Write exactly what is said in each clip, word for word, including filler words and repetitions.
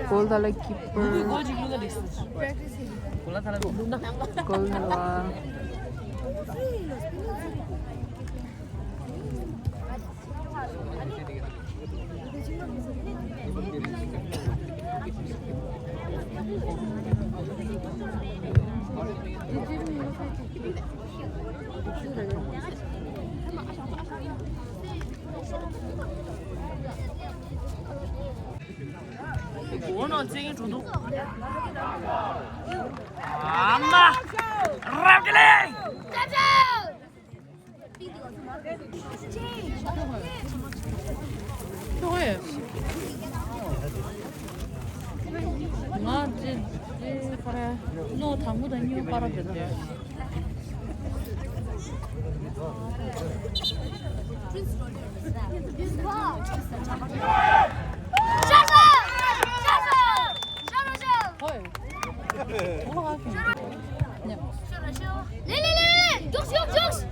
Goal ད་ལ་keeper. Goal ད་ལ། ང་ཅི་ཅི་ཁ་ར་ནོ་དང་པོ་དང་གཉིས་པ་ར་བེད་དེ། ཧོ། ལེ་ལེ་ལེ་ལེ། མགྱོགས་མགྱོགས་མགྱོགས།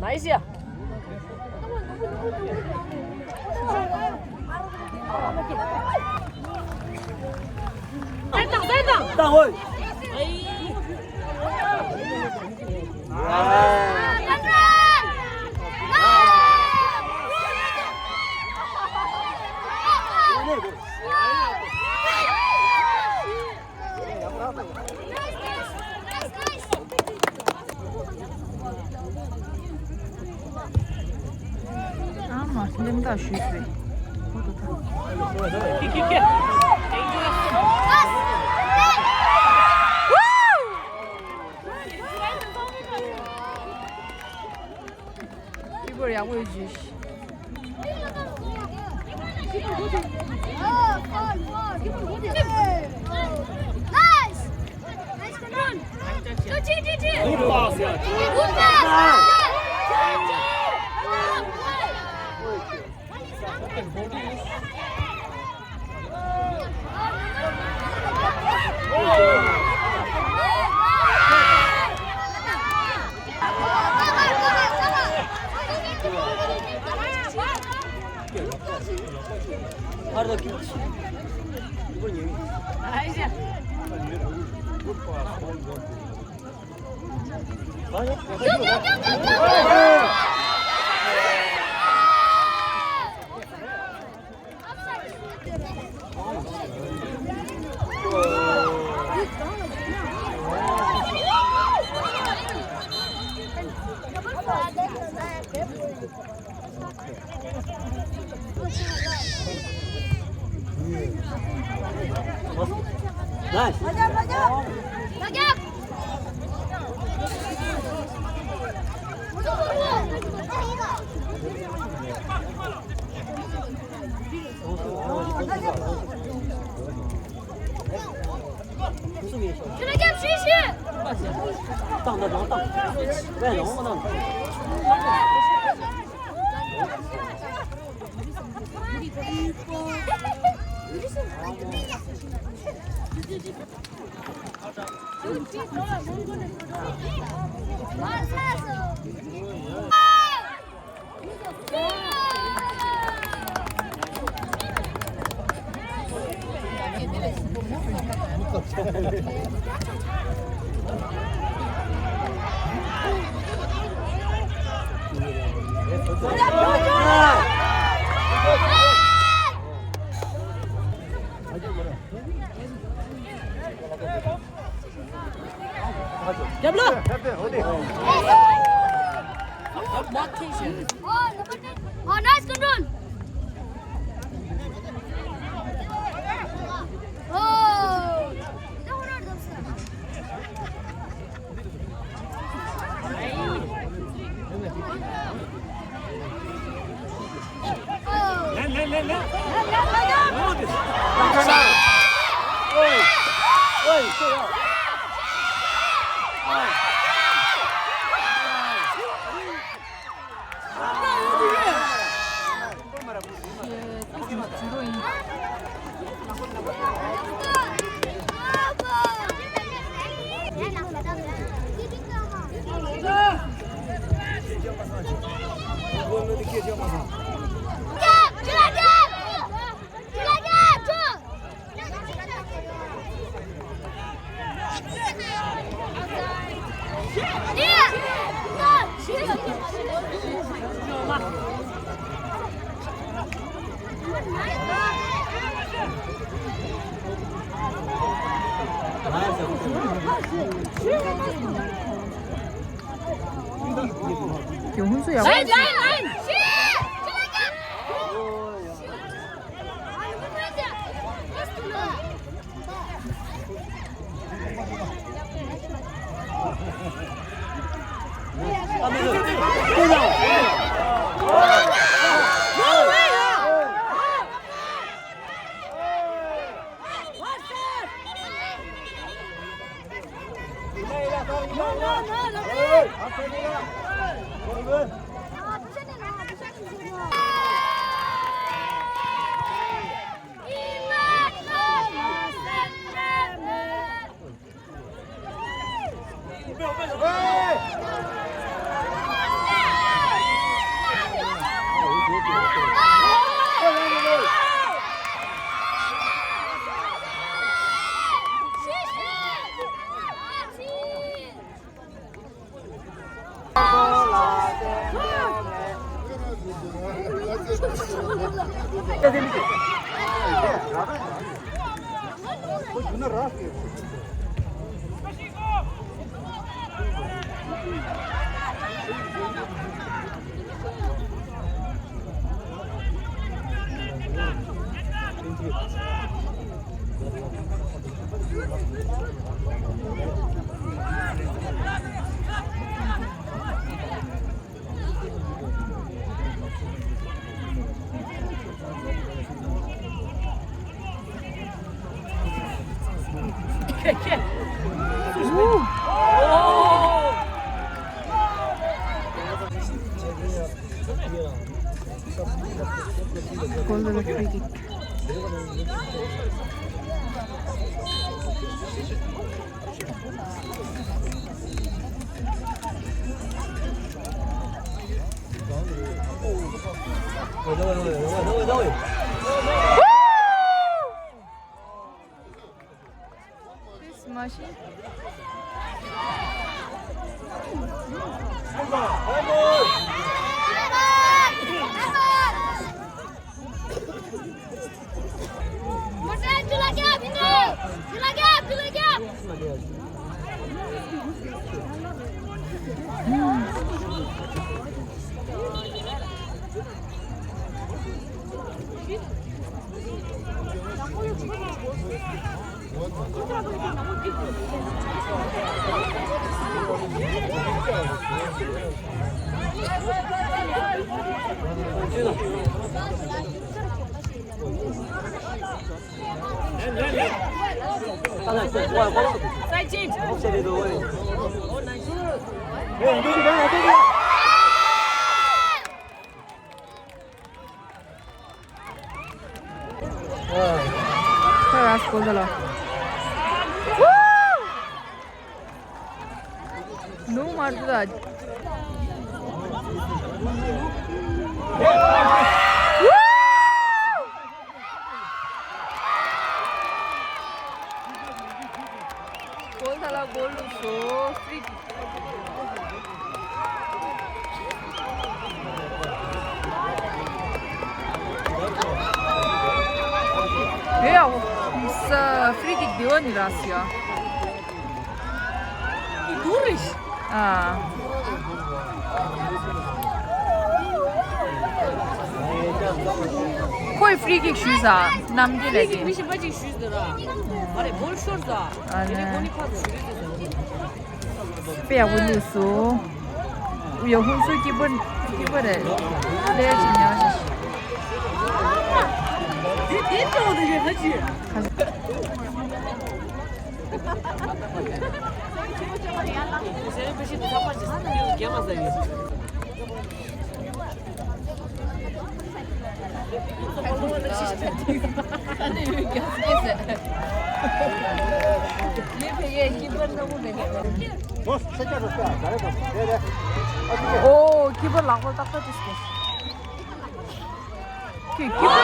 Nice ཡ། ད་ཧོལ། ཨ་མ་སེམས་ཐག་ཞུས་ཟེར། ཀི་པར་ཡག་པོ་ཡོད་ཅིག Nice! Nice, come on! Good pass, yeah. Good pass! Nice. Oh, nice control. Oh. Golden free kick. This machine. Raskol dala. Nu mardı da. ཡོད་ནི་ར་སི་ཡ། ཨ། ཁོས་ཧྥི་རི་ཀིག་ཞུས་ས། རྣམ་རྒྱལ་ལ་ཧྥི་རི་ཀིག་དེ་མི་ཤེས་པ་ཅིག་ཞུས་ཟེར་ར། ཨ་རེ་བོལ་ཤོར་ས། ཨ་ནི་དེ་ནི་ཁོ་ནི་ཕར་ཞུ་རེད་ཟེར། དཔེ་ཡག་པོ་བླུགས་སོང་། ཡ་ཧུན་སུ་སྐྱིད་པོ་སྐྱིད་པོ་རེད། ལས་ཀྱི་ཉག་ཅིག་ཨོ། སྐྱིད་པོ་ལག་པ་ཏག་ཏག་ཅིག་སྐྱེས། ཁྱོད་སྐྱིད་པོ།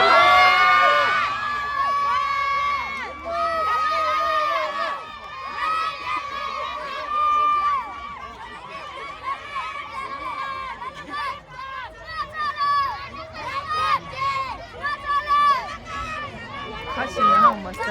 ཁ་ཞིག་ཡང་མ་ཟ།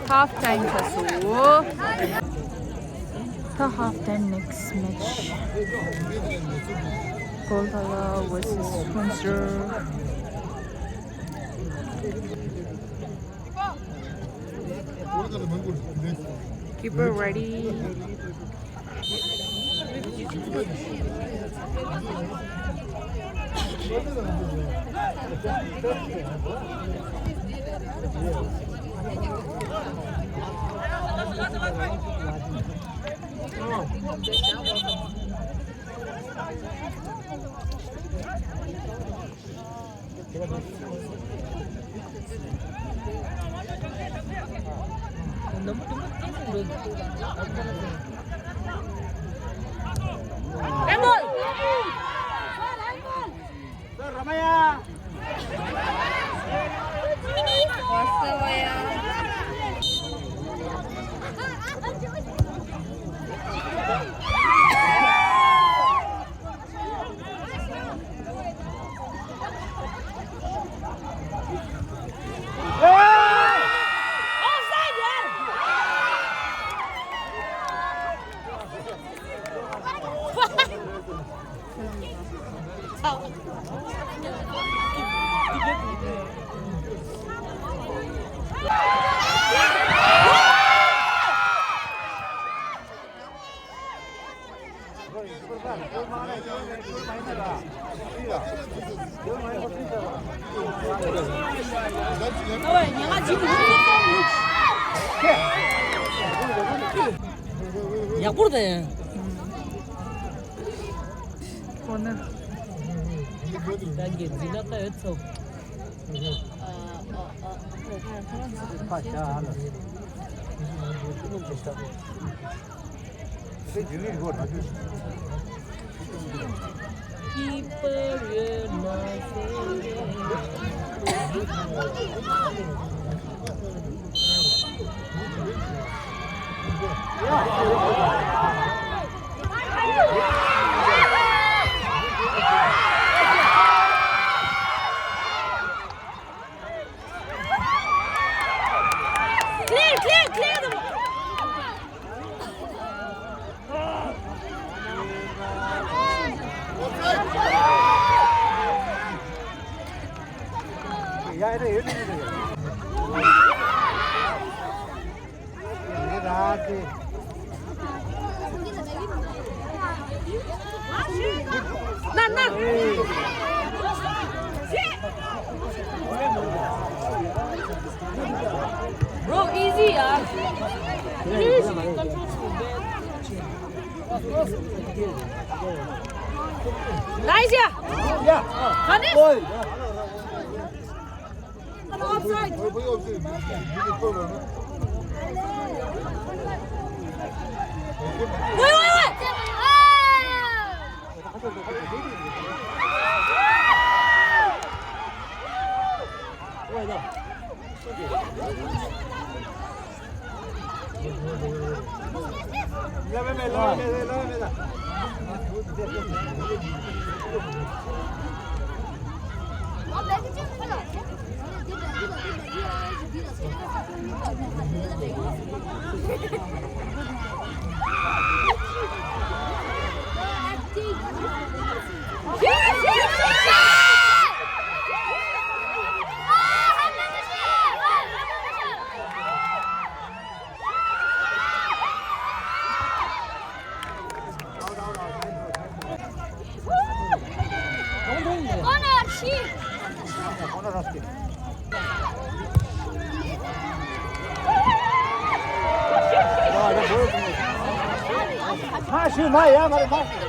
Half time ཚར་སོང་། ད་half time next match. Goltala versus Hunter. Keeper ready. ཡག་པོ་རེད། ཁོ་ན། ད་གི་འཛིན་ན་ད་ཡོད་ཚོ། Clear, clear, clear the ball. Bro, easy, yaar. Nice, yeah. Finish. Wait, wait, wait. Corner, ཤི། མ་ཤི་མ་ཡ་མ་རེད་མ།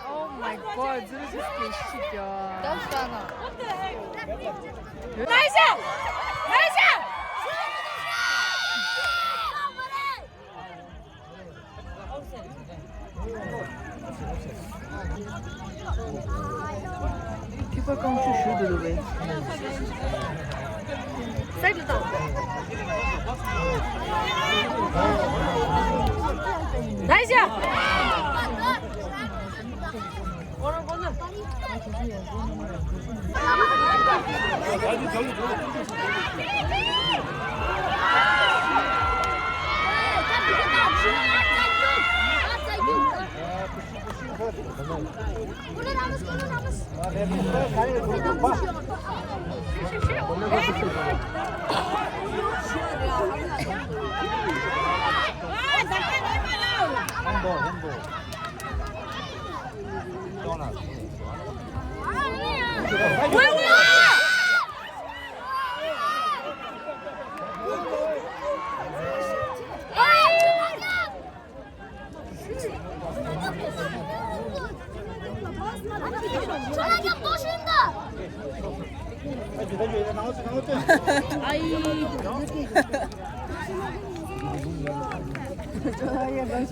Oh my God, this is shit, yeah. ཕྱི་པ་རྐང་ཆུ་ཞུ་འདུག་ལོ་བས། སའིཌ་ལ་བཏང་། ནའིས་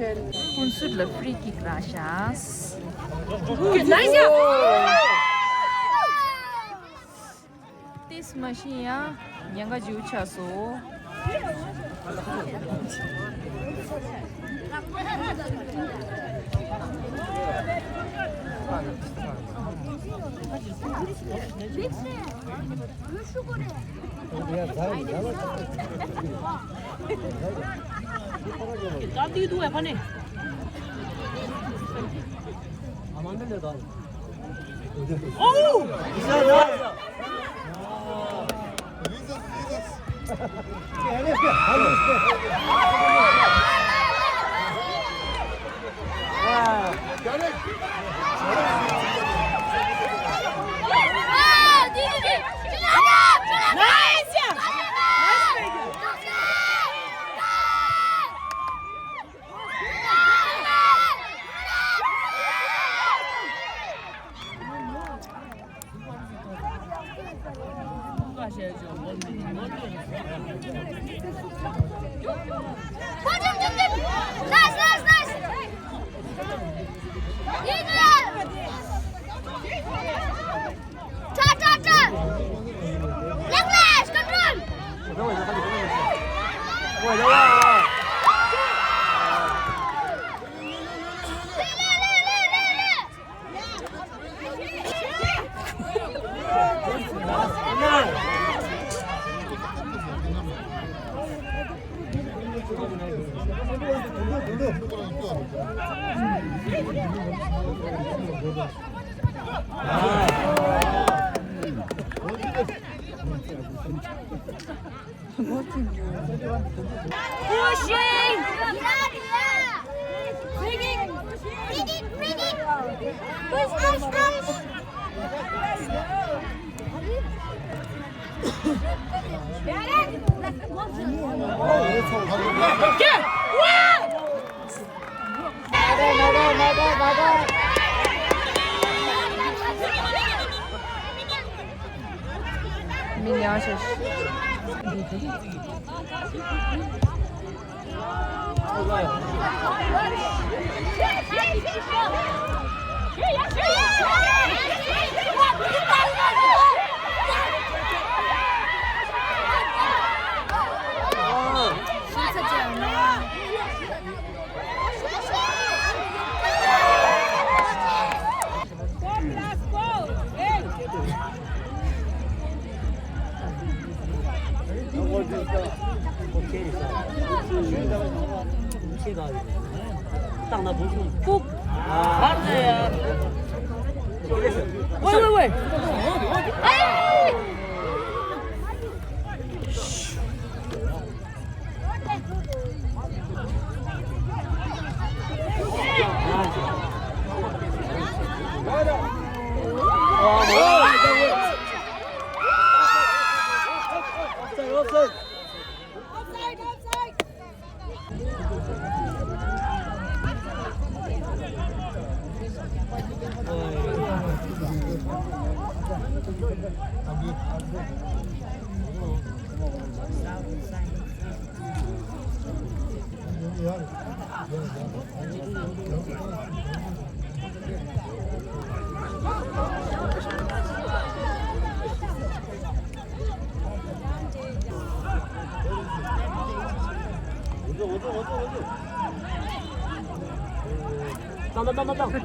ཡ། ཀུན་གསུམ་ལ་ཕི་རི་ཀིག་རག་ཤག་ཏེས་མ་ཤི་ཡང་ཉེན་ཁ་ལྗིད་ཆགས་སོང་། Pushing! Free kick! མི་ཉག་ཤ་ཤ། ད་དེ་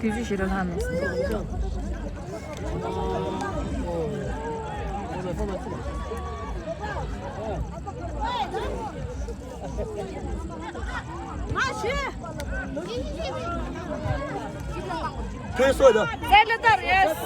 ཚོ་ཞེ་དྲག་ལྷག་མེད། ཕན་སོ་ཡ། རྩལ་ལ་ལྟར་ཡེས།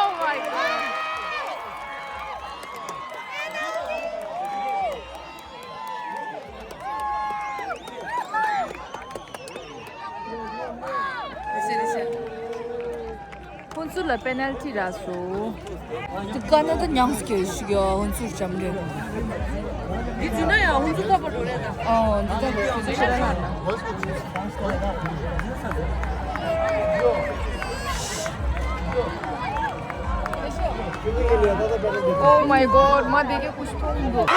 Oh my God. ཧུན་སུར་ལ་པེ་ནལ་ཊི་རག་སོང་། དེ་ཀ་ན་ད་ཉམས་སུ་སྐྱེ་ཞིག་ཡ། ཧུན་སུར་ལྕམ་རེད། འདི་བྱུང་ན་ཡང་ཧུན་སུར་ཐོབ་པ་འགྲོ་རེད་ད། ཨོ་འདི་ད་ཁོ་ཚོ་ཤེས་ར་ན། Oh my God, མ་དེ་གའི་ཀུ་ཤུ་མཐོང་འདུག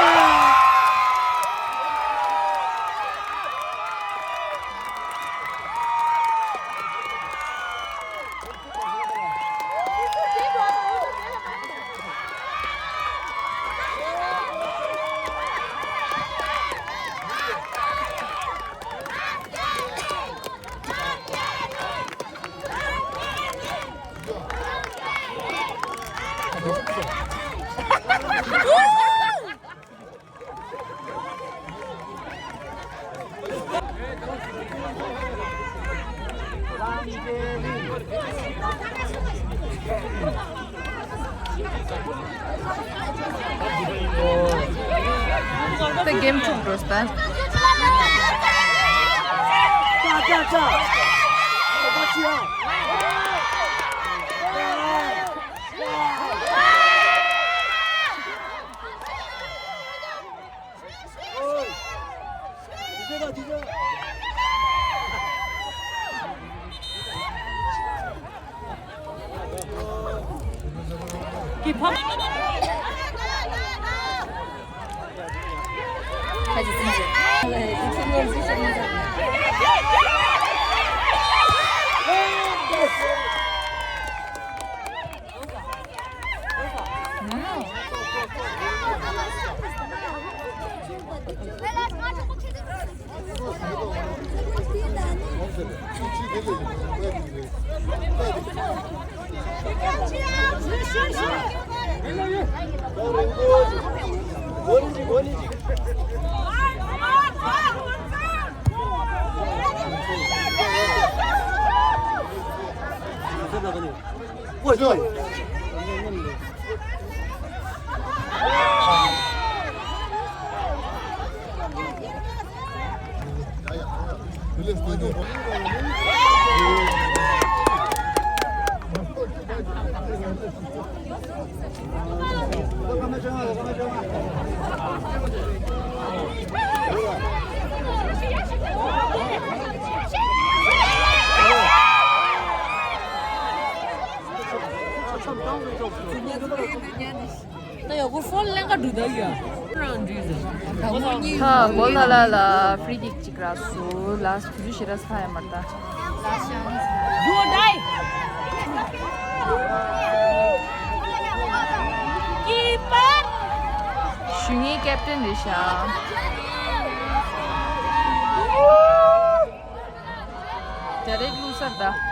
The game took Rostan. ད་ཡག་པོ་ཧྥོན་ལེན་ག་འགྲོ་ད་ཡ། ཧ་གོ་ལ་ལ་ལ་ཧྥི་རི་ཀིག་ཅིག་རག་སོང་། ལ་དུས་ཚོད་ཞེ་དྲག་ཚ་ཡ་མ་རེད་ད། ཞུ་ངའི་ཀེབ་ཏན་རེད་ཤག་རྒྱ་རིགས་བླུག་ས་རེད་ད།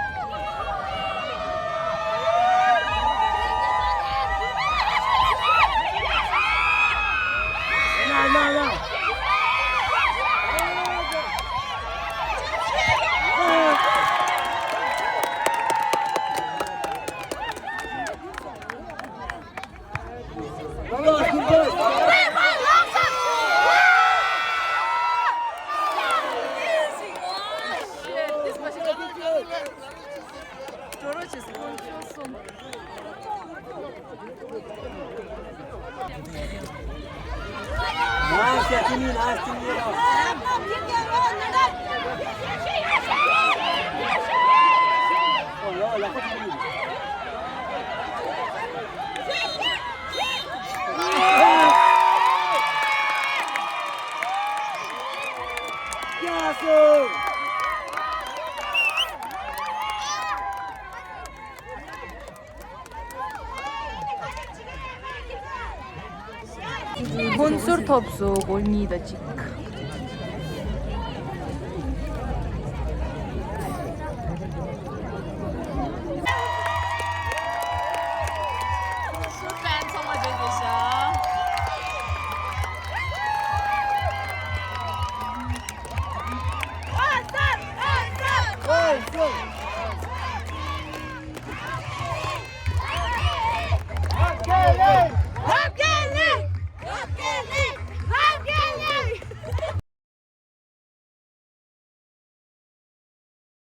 སྤོན་སོར་ཐོབ་སོང་། གོལ་གཉིས་དང་གཅིག